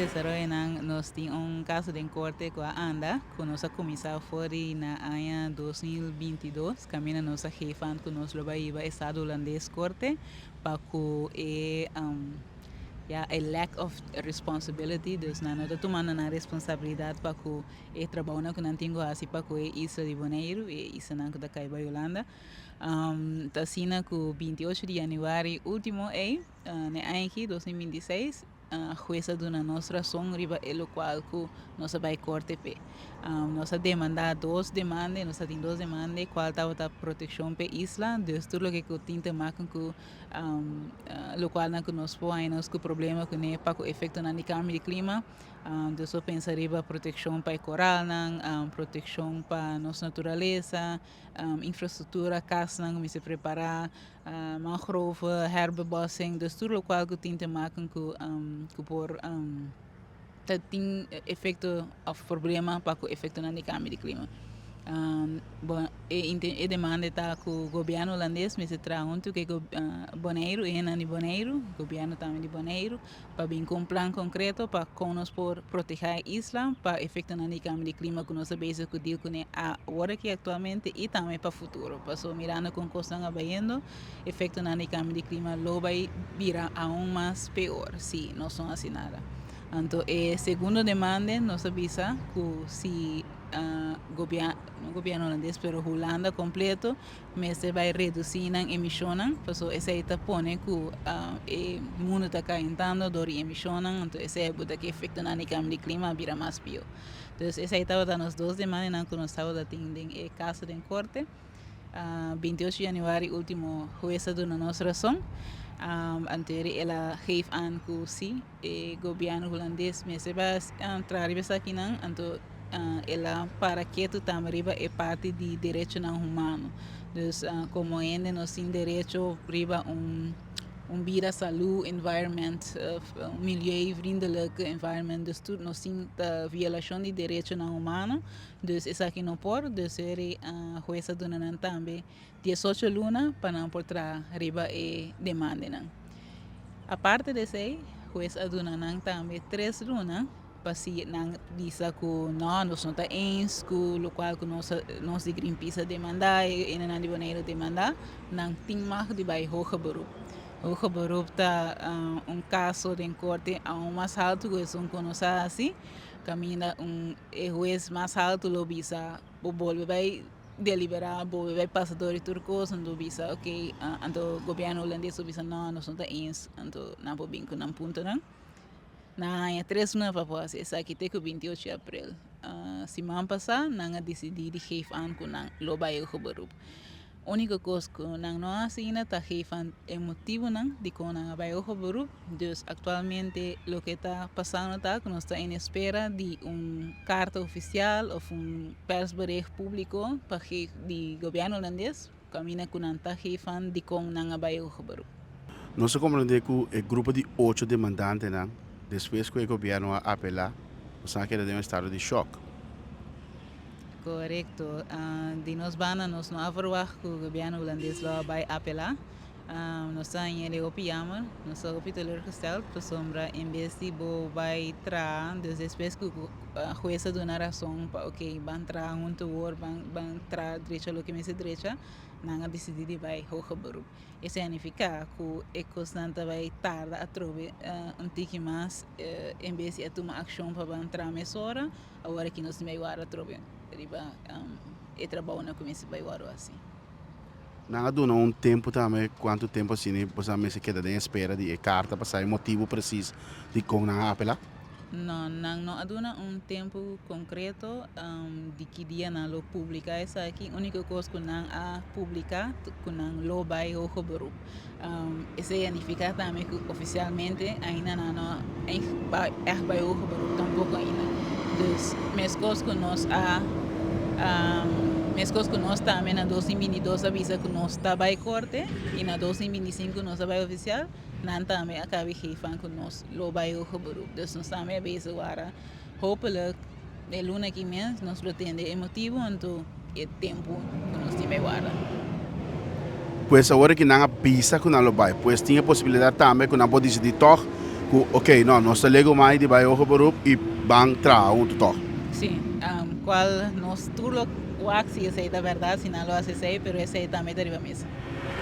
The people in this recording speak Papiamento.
desaroyonan nos tin un kaso den korte ku a anda ku nos a kuminsá for di na aña 2022 kaminda nos a geef aan ku nos lo bai hiba estado hulandes korte pa ku e ya e lack of responsibility, dus nan no ta tumando nan responsabilidat pa ku e trabounan ku nan tin ku hasi pa ku e isla di Boneiru i e islanan ku ta kai bai Hulanda. Ta asina ku 28 di yanüari último ei, na e aña aki, 2026, hues a duna nos rason riba e lokual ku nos a bai korte p'e. Nos a demandá dos demanda, nos a tin dos demanda kual tabata protekshon p'e isla, dus tur loke ku tin te maken ku lokualnan ku nos por haña nos ku problema kuné pa ku efektonan di kambio di klima. Dus bo pensa riba protekshon pa e koralnan, protekshon pa nos naturalesa, infrastruktura, kasnan ku mester prepará, mangrove, herbebossing, dus tur lokual ku tin te maken ku ku por ta tin efekto òf problema pa ku efektonan di kambio di klima. Bon, e demanda ta ku gobièrnu hulandes mester traha huntu ku e Boneiru, e hendenan di Boneiru, gobièrnu tambe di Boneiru, pa bin ku un plan konkreto pa kon nos por protehá e isla pa efektonan di kambio di klima ku nos ta bezig ku deal kuné awor aki aktualmente i tambe pa futuro. Pasobra mirando kon kosnan a bayendo, efektonan di kambio di klima lo bai bira aun mas peor si nos no hasi nada. Anto e segundo demanda nos a bisa ku si gobièrnu, no gobièrnu hulandes pero Hulanda kompleto mester bai redusí nan emishonnan pasobra esei ta pone ku e mundu ta kalentando dor di emishonnan, anto esei a buta ku efektonan di kambio di klima a bira mas pió. Entonces esei tabata nos dos demandanan ku nos tabata tin den e kaso den korte. 28 di yanüari último hues a duna nos rason, anto el a geef aan ku si e gobièrnu hulandes mester bai traha riba esakinan, anto el a para ketu tambe riba e parti di derechonan humano. Dus komo hende nos tin derecho riba un un bida salú, environment, un milieuvriendelijk environment, dus tur nos tin ta violashon di derechonan humano, dus esaki no por, dus e hues a duna nan tambe 18 luna pa nan por traha riba e demandanan. Aparte di esei, hues a duna nan tambe 3 luna pa si nan bisa ku no, nos no ta eens ku lokual ku nos nos di Greenpeace a demandá i hendenan di Boneiru a demandá, nan tin mag di bai hoger beroep. Hoger beroep ta un kaso den korte aun mas haltu ku esun ku nos a hasi, kaminda un e hues mas haltu lo bisa bo bolbe bai deliberá, bo bai pasa dor di tur kos, anto bisa ok, anto gobièrnu hulandes lo bisa no, nos no ta eens, anto nan por bin ku nan puntonan. Nan a haña 3 luna pa por hasi esaki te ku 28 di aprel. Siman pasá nan a disidí di geef aan ku nan lo bai hoger beroep. Úniko kos ku nan no a hasi ainda ta geef aan e motibunan dikon nan a bai hoger beroep. Dus aktualmente loke ta pasando ta ku nos ta en espera di un karta ofisial òf un persbericht públiko pa geef di gobièrnu hulandes kaminda ku nan ta geef aan dikon nan a bai hoger beroep. Nos a komprendé ku e grupo di ocho demandantenan, despues ku e gobièrnu a apelá, nos a keda den un estado di shòk. Korekto. Di nos banda nos no a verwagt ku gobièrnu hulandes lo a bai apelá. Nos ta haña e hopi jammer, nos ta hopi teleurgesteld pasobra en bes di bo bai traha, dus despues ku hues a duna rason pa ok ban traha huntu awor, ban traha drecha loke mester drecha, nan a disidí di bai hoger beroep. E significa cu e cosnan ta bay tarda atrobe un tiki mas en bes di a tuma accion pa ban traha mesora, awor aki nos tin bay wara atrobe riba e trabounan cu mester bay wòrdu haci. Nan a duna un tempu tambe cuantu tempu asina boso a mester keda den espera di e carta pa sa e motibu precies dicon nan a apela? No, nan no a duna un tempu konkreto di ki dia nan lo publiká esaki. Úniko kos ku nan a publiká ku nan lo bai hoger beroep. Esei a nifiká tambe ku ofisialmente ainda nan no ègt bai hoger beroep tampoko ainda. Dus meskos ku nos a meskos ku nos tambe na 2022 a bisa ku nos ta bai korte i na 2025 nos a bai ofisial. Nan tambe a kabi geef ku nos lo bai hoger beroep. Dus nos tambe a bezig wara. Hopelijk e luna aki mes nos lo tende e motibu anto e tempu ku nos tin bai wara. Pues awor ki nan a bisa ku nan lo bai, pues tin e posibilidat tambe ku nan por disidí tòg. Ku, ok, no, nos ta legumai di bai hoger beroep i ban traha huntu tòg. Sí, kual nos tur lo wak si esei ta bèrdat, si nan lo hasi esei, pero esei tambe ta riba mesa.